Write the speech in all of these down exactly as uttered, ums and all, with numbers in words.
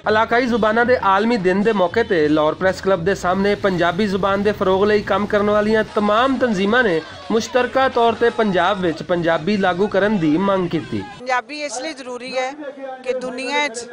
علاقائی زباناں دے عالمی دن دے موقع تے لاہور پریس کلب دے سامنے پنجابی زبان دے فروغ لئی کم کرن والیاں تمام تنظیماں نے مشترکہ طور تے پنجاب وچ پنجابی لاگو کرن دی منگ کیتی۔ پنجابی اس لئی ضروری ہے کہ دنیا 'ਚ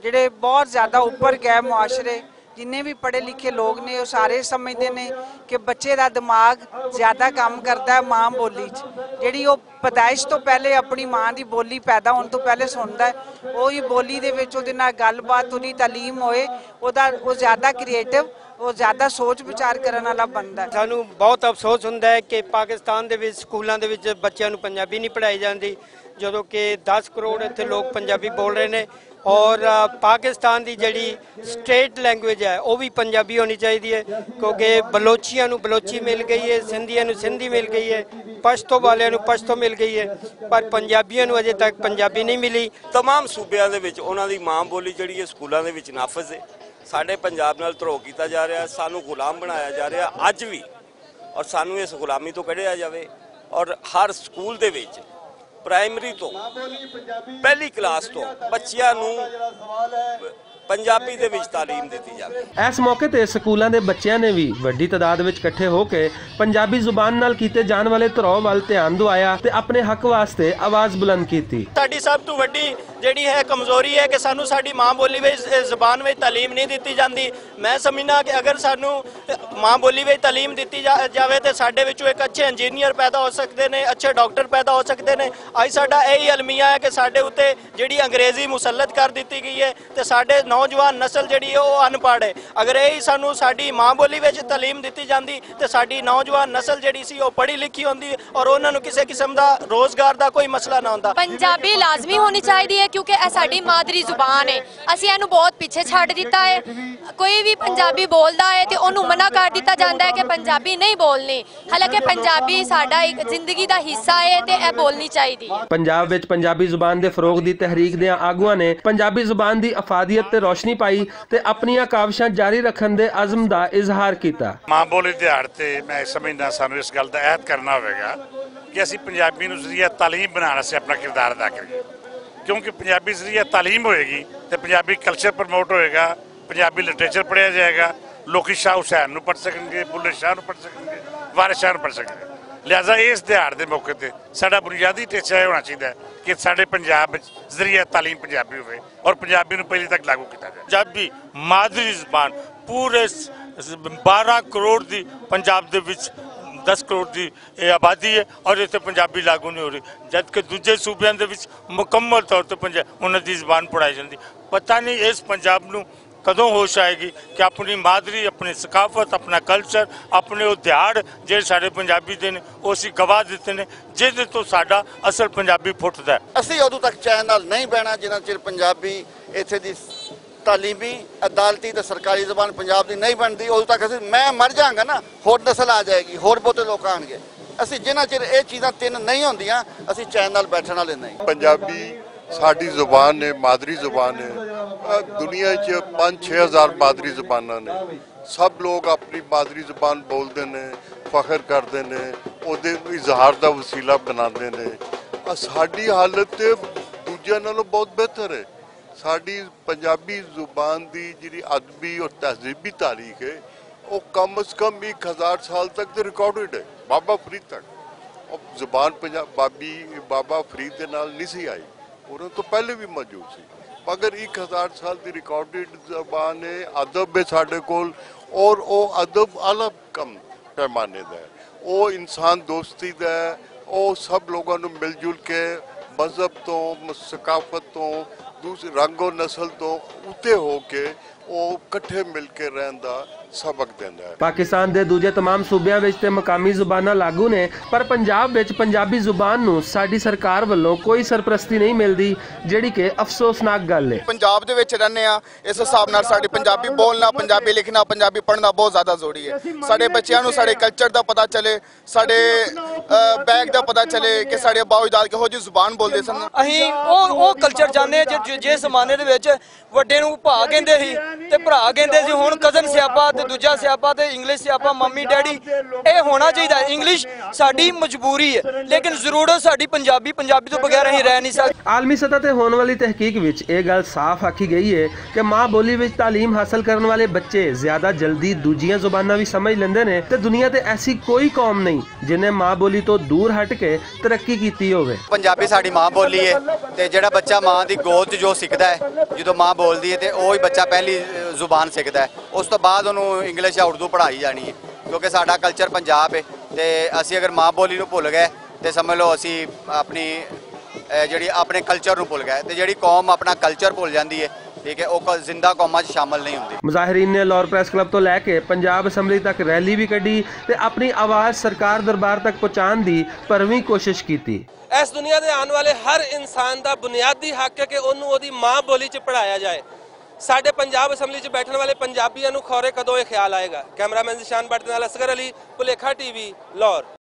ਜਿਹੜੇ ਬਹੁਤ ਜ਼ਿਆਦਾ ਉੱਪਰ ਗਏ معاشرے، ਜਿੰਨੇ ਵੀ ਪੜ੍ਹੇ ਲਿਖੇ ਲੋਕ ਨੇ, ਉਹ ਸਾਰੇ ਸਮਝਦੇ ਨੇ ਕਿ ਬੱਚੇ ਦਾ ਦਿਮਾਗ ਜ਼ਿਆਦਾ ਕੰਮ ਕਰਦਾ ਹੈ ਮਾਂ ਬੋਲੀ 'ਚ। ਜਿਹੜੀ ਉਹ ਪੈਦਾਇਸ਼ ਤੋਂ ਪਹਿਲੇ ਆਪਣੀ ਮਾਂ ਦੀ ਬੋਲੀ ਪੈਦਾ ਹੋਣ ਤੋਂ ਪਹਿਲੇ ਸੁਣਦਾ ਹੈ, ਉਹੀ ਬੋਲੀ ਦੇ ਵਿੱਚ ਉਹਦੇ ਨਾਲ ਗੱਲਬਾਤ, ਉਹਦੀ ਤਾਲੀਮ ਹੋਏ, ਉਹਦਾ, ਉਹ ਜ਼ਿਆਦਾ ਕ੍ਰੀਏਟਿਵ, ਉਹ ਜ਼ਿਆਦਾ ਸੋਚ ਵਿਚਾਰ ਕਰਨ ਵਾਲਾ ਬਣਦਾ ਹੈ। ਸਾਨੂੰ ਬਹੁਤ ਅਫਸੋਸ ਹੁੰਦਾ ਹੈ ਕਿ ਪਾਕਿਸਤਾਨ ਦੇ ਵਿੱਚ ਸਕੂਲਾਂ ਦੇ ਵਿੱਚ ਬੱਚਿਆਂ ਨੂੰ ਪੰਜਾਬੀ ਨਹੀਂ ਪੜ੍ਹਾਈ ਜਾਂਦੀ, ਜਦੋਂ ਕਿ ਦਸ ਕਰੋੜ ਇੱਥੇ ਲੋਕ ਪੰਜਾਬੀ ਬੋਲ ਰਹੇ ਨੇ। ਔਰ ਅ, ਪਾਕਿਸਤਾਨ ਦੀ ਜਿਹੜੀ ਸਟੇਟ ਲੈਂਗੁਏਜ ਹੈ, ਉਹ ਵੀ ਪੰਜਾਬੀ ਹੋਣੀ ਚਾਹੀਦੀ ਹੈ, ਕਿਉਂਕਿ ਬਲੋਚੀਆਂ ਨੂੰ ਬਲੋਚੀ ਮਿਲ ਗਈ ਹੈ, ਸਿੰਧੀਆਂ ਨੂੰ ਸਿੰਧੀ ਮਿਲ ਗਈ ਹੈ, ਪਸ਼ਤੋ ਵਾਲਿਆਂ ਨੂੰ ਪਸ਼ਤੋ ਮਿਲ ਗਈ ਹੈ, ਪਰ ਪੰਜਾਬੀਆਂ ਨੂੰ ਅਜੇ ਤੱਕ ਪੰਜਾਬੀ ਨਹੀਂ ਮਿਲੀ। ਤਮਾਮ ਸੂਬਿਆਂ ਦੇ ਵਿੱਚ ਉਹਨਾਂ ਦੀ ਮਾਂ ਬੋਲੀ ਜਿਹੜੀ ਹੈ, ਸਕੂਲਾਂ ਦੇ ਵਿੱਚ ਨਾਫਜ਼ ਹੈ। ਸਾਡੇ ਪੰਜਾਬ ਨਾਲ ਧਰੋਹ ਕੀਤਾ ਜਾ ਰਿਹਾ, ਸਾਨੂੰ ਗੁਲਾਮ ਬਣਾਇਆ ਜਾ ਰਿਹਾ ਅੱਜ ਵੀ, ਔਰ ਸਾਨੂੰ ਇਸ ਗੁਲਾਮੀ ਤੋਂ ਕੱਢਿਆ ਜਾਵੇ, ਔਰ ਹਰ ਸਕੂਲ ਦੇ ਵਿੱਚ ਪ੍ਰਾਇਮਰੀ ਤੋਂ, ਪਹਿਲੀ ਕਲਾਸ ਤੋਂ ਬੱਚਿਆਂ ਨੂੰ ਪੰਜਾਬੀ ਦੇ ਵਿੱਚ ਤਾਲੀਮ ਦਿੱਤੀ ਜਾਵੇ। ਇਸ ਮੌਕੇ ਤੇ ਸਕੂਲਾਂ ਦੇ ਬੱਚਿਆਂ ਨੇ ਵੀ ਵੱਡੀ ਤਾਦਾਦ ਵਿੱਚ ਇਕੱਠੇ ਹੋ ਕੇ ਪੰਜਾਬੀ ਜ਼ੁਬਾਨ ਨਾਲ ਕੀਤੇ ਜਾਣ ਵਾਲੇ ਧਰੋਹ ਵੱਲ ਧਿਆਨ ਦਿਵਾਇਆ ਤੇ ਆਪਣੇ ਹੱਕ ਵਾਸਤੇ ਆਵਾਜ਼ ਬੁਲੰਦ ਕੀਤੀ। ਸਾਡੀ ਸਭ ਤੋਂ ਵੱਡੀ ਜਿਹੜੀ ਹੈ ਕਮਜ਼ੋਰੀ ਹੈ ਕਿ ਸਾਨੂੰ ਸਾਡੀ ਮਾਂ ਬੋਲੀ ਵਿੱਚ, ਅ, ਜ਼ੁਬਾਨ ਵਿੱਚ ਤਾਲੀਮ ਨਹੀਂ ਦਿੱਤੀ ਜਾਂਦੀ। ਮੈਂ ਸਮਝਣਾ ਕਿ ਅਗਰ ਸਾਨੂੰ, ਅ, ਮਾਂ ਬੋਲੀ ਵਿੱਚ ਤਾਲੀਮ ਦਿੱਤੀ ਜਾ- ਜਾਵੇ ਤੇ ਸਾਡੇ ਵਿੱਚੋਂ ਇੱਕ ਅੱਛੇ ਇੰਜੀਨੀਅਰ ਪੈਦਾ ਹੋ ਸਕਦੇ ਨੇ, ਅੱਛੇ ਡਾਕਟਰ ਪੈਦਾ ਹੋ ਸਕਦੇ ਨੇ। ਅੱਜ ਸਾਡਾ ਇਹੀ ਅਲਮੀਆ ਹੈ ਕਿ ਸਾਡੇ ਉੱਤੇ ਜਿਹੜੀ ਅੰਗਰੇਜ਼ੀ ਮੁਸੱਲਤ ਕਰ ਦਿੱਤੀ ਗਈ ਹੈ ਤੇ ਸਾਡੇ ਨੌਜਵਾਨ ਨਸਲ ਜਿਹੜੀ ਹੈ ਉਹ ਅਨਪੜ੍ਹ ਹੈ। ਅਗਰ ਇਹੀ ਸਾਨੂੰ ਸਾਡੀ ਮਾਂ ਬੋਲੀ ਵਿੱਚ ਤਾਲੀਮ ਦਿੱਤੀ ਜਾਂਦੀ ਤੇ ਸਾਡੀ ਨੌਜਵਾਨ ਨਸਲ ਜਿਹੜੀ ਸੀ ਉਹ ਪੜ੍ਹੀ ਲਿਖੀ ਹੁੰਦੀ ਔਰ ਉਹਨਾਂ ਨੂੰ ਕਿਸੇ ਕਿਸਮ ਦਾ ਰੋਜ਼ਗਾਰ ਦਾ ਕੋਈ ਮਸਲਾ ਨਾ ਹੁੰਦਾ। ਪੰਜਾਬੀ ਲਾਜ਼ਮੀ ਹੋਣੀ ਚਾਹੀਦੀ ਹੈ, ਕਿਉਂਕਿ ਇਹ ਸਾਡੀ ਮਾਦਰੀ ਜ਼ੁਬਾਨ ਹੈ। ਅਸੀਂ ਇਹਨੂੰ ਬਹੁਤ ਪਿੱਛੇ ਛੱਡ ਦਿੱਤਾ ਹੈ। ਕੋਈ ਵੀ ਪੰਜਾਬੀ ਬੋਲਦਾ ਹੈ ਤੇ ਉਹਨੂੰ ਮਨਾ ਕਰ ਦਿੱਤਾ ਜਾਂਦਾ ਹੈ ਕਿ ਪੰਜਾਬੀ ਨਹੀਂ ਬੋਲਣੀ, ਹਾਲਾਂਕਿ ਪੰਜਾਬੀ ਸਾਡਾ ਇੱਕ ਜ਼ਿੰਦਗੀ ਦਾ ਹਿੱਸਾ ਹੈ ਤੇ ਇਹ ਬੋਲਣੀ ਚਾਹੀਦੀ ਹੈ। ਪੰਜਾਬ ਵਿੱਚ ਪੰਜਾਬੀ ਜ਼ੁਬਾਨ ਦੇ ਫਰੋਗ ਦੀ ਤਹਿਰੀਕ ਦੇ ਆਗੂਆਂ ਨੇ ਪੰਜਾਬੀ ਜ਼ੁਬਾਨ ਦੀ ਅਫਾਦੀਅਤ ਤੇ ਰੋਸ਼ਨੀ ਪਾਈ ਤੇ ਆਪਣੀਆਂ ਕਾਵਿਸ਼ਾਂ ਜਾਰੀ ਰੱਖਣ ਦੇ ਅਜ਼ਮ ਦਾ ਇਜ਼ਹਾਰ ਕੀਤਾ। ਮਾਂ ਬੋਲੀ ਦਿਹਾੜ ਤੇ ਮੈਂ ਸਮਝਦਾ, ਸਾਨੂੰ ਇਸ ਗੱਲ ਦਾ ਅਹਿਦ ਕਰਨਾ ਹੋਵੇਗਾ ਕਿ ਅਸੀਂ ਪੰਜਾਬੀ ਨੂੰ ਜ਼ਰੀਆ ਤਾਲੀਮ ਬਣਾਉਣ ਵਾਸਤੇ ਆਪਣਾ ਕਿਰਦਾਰ ਅਦਾ ਕਰੀਏ, ਕਿਉਂਕਿ ਪੰਜਾਬੀ ਜ਼ਰੀਆ ਤਾਲੀਮ ਹੋਏਗੀ ਤੇ ਪੰਜਾਬੀ ਕਲਚਰ ਪ੍ਰਮੋਟ ਹੋਏਗਾ, ਪੰਜਾਬੀ ਲਿਟਰੇਚਰ ਪੜ੍ਹਿਆ ਜਾਏਗਾ। ਲੋਕੀ ਸ਼ਾਹ ਹੁਸੈਨ ਨੂੰ ਪੜ੍ਹ ਸਕਣਗੇ, ਬੁੱਲੇ ਸ਼ਾਹ ਨੂੰ ਪੜ੍ਹ ਸਕਣਗੇ, ਵਾਰਿਸ ਸ਼ਾਹ ਨੂੰ ਪੜ੍ਹ ਸਕਣਗੇ। ਲਿਹਾਜ਼ਾ ਇਸ ਦਿਹਾੜ ਦੇ ਮੌਕੇ ਤੇ ਸਾਡਾ ਬੁਨਿਆਦੀ ਟੀਚਾ ਇਹ ਹੋਣਾ ਚਾਹੀਦਾ ਹੈ ਕਿ ਸਾਡੇ ਪੰਜਾਬ ਵਿੱਚ ਜ਼ਰੀਆ ਤਾਲੀਮ ਪੰਜਾਬੀ ਹੋਵੇ ਔਰ ਪੰਜਾਬੀ ਨੂੰ ਪਹਿਲੀ ਤੱਕ ਲਾਗੂ ਕੀਤਾ ਜਾਏ। پنجابی مادری زبان، پورے س- س- بارہ کروڑ دی پنجاب دے وچ دس کروڑ دی اے آبادی ہے، اور اتنے پنجابی لاگو نہیں ہو رہی، جد کہ دوجے صوبیاں دے وچ مکمل طور تے پنجا- انہاں دی زبان پڑھائی جاندی۔ پتہ نہیں اس پنجاب نو کدوں ہوش آئے گی کہ اپنی مادری، اپنی ثقافت، اپنا کلچر، اپنے وہ دیہاڑ جڑے سارے پنجابی دے نے، وہ اسی گواہ دیتے نے، جس دے تو ساڈا اصل پنجابی پھٹدا ہے۔ اسی ادوں تک چین نال نہیں بہنا جنہاں چر پنجابی اتھے دی تعلیمی، عدالتی تے سرکاری زبان پنجاب دی نہیں بنتی، ادوں تک اسی، میں مر جاگا نا، ہور نسل آ جائے گی، ہور بہتے لوگ آن گے۔ اسی جنہاں چر اے چیزاں تین نہیں ہوندیاں، اسی چین نال بیٹھن والے نہیں۔ پنجابی ساڈی زبان ہے، مادری زبان ہے۔ دنیا چ پانچ چھ ہزار مادری زباناں نے۔ سب لوگ اپنی مادری زبان بولتے ہیں، فخر کرتے ہیں، وہ اظہار کا وسیلہ بناتے ہیں۔ ساری حالت تے دوجیاں نالوں بہت بہتر ہے۔ ساری پنجابی زبان دی جڑی ادبی اور تہذیبی تاریخ ہے، وہ کم از کم ایک ہزار سال تک تے ریکارڈڈ ہے، بابا فرید تک۔ زبان بابی بابا فرید دے نال نہیں سی آئی، انہوں تو پہلے بھی موجود سی، مگر ایک ہزار سال دی ریکارڈڈ زبان ہے، ادب ہے ساڈے کول۔ اور او ادب اعلیٰ کم پیمانے دا ہے، او انسان دوستی دا ہے، او سب لوگاں نوں مل جل کے مذہب توں، ثقافت توں، دوسرے رنگ و نسل توں اتے ہو کے او کٹھے مل کے رہن دا سبق دیندا ہے۔ پاکستان دے دوجے تمام صوبیاں وچ تے مقامی زباناں لاگو نے، پر پنجاب وچ پنجابی زبان نوں ساڈی سرکار ولوں کوئی سرپرستی نہیں ملدی، جڑی کہ افسوسناک گل ہے۔ پنجاب دے وچ رہنے آ، اس حساب نال ساڈی پنجابی بولنا، پنجابی لکھنا، پنجابی پڑھنا بہت زیادہ ضروری ہے۔ ساڈے بچیاں نوں ساڈے کلچر دا پتہ چلے، ساڈے بیک دا پتہ چلے کہ ساڈے باؤ اجداد کہو جی زبان بولدے سن۔ اہی او او کلچر جانے جے جے زمانے دے وچ وڈے نوں پا کہندے ہی۔ تے بھرا کہندے سی، ہن کزن سیاپا تے دوجا سیاپا تے انگلش سیاپا، ممی ڈیڈی، اے ہونا چاہیدا۔ انگلش ساڈی مجبوری ہے، لیکن ضرورت ساڈی پنجابی، پنجابی تو بغیر ایں رہ نہیں سکدے۔ عالمی سطح تے ہون والی تحقیق وچ اے گل صاف آکھی گئی ہے کہ ماں بولی وچ تعلیم حاصل کرن والے بچے زیادہ جلدی دوجیاں زباناں وی سمجھ لیندے نے تے دنیا تے ایسی کوئی قوم نہیں جنہیں ماں بولی تو دور ہٹ کے ترقی کیتی ہووے۔ پنجابی ساڈی ماں بولی ہے، تے جیہڑا بچہ ماں دی گود چ جو سکھدا ہے، جدوں ماں بولدی ہے تے اوہی بچہ پہلی زبان سکھدا ہے۔ اس توں بعد انہوں انگلش یا اردو پڑھائی جانی ہے، کیونکہ ساڈا کلچر پنجاب ہے۔ تے اسی اگر ماں بولی نوں بھول گئے تے سمجھ لو اسی اپنی جیہڑی اپنے کلچر نوں بھول گئے تے جیہڑی قوم اپنا کلچر بھول جاندی ہے، ٹھیک ہے، او زندہ قوماں چ شامل نہیں ہوندی۔ مظاہرین نے لاہور پریس کلب توں لے کے پنجاب اسمبلی تک ریلی وی کڈی تے اپنی آواز سرکار دربار تک پہنچان دی پرویں کوشش کیتی۔ اس دنیا دے آن والے ہر انسان دا بنیادی حق ہے کہ انہوں اوہدی ماں بولی چ پڑھایا جائے۔ ساڈے پنجاب اسمبلی چ بیٹھن والے پنجابیاں نوں خورے کدوں اے خیال آئے گا؟ کیمرہ مین ذیشان بٹ دے نال اصغر علی، پلیکھا ٹی وی، لاہور۔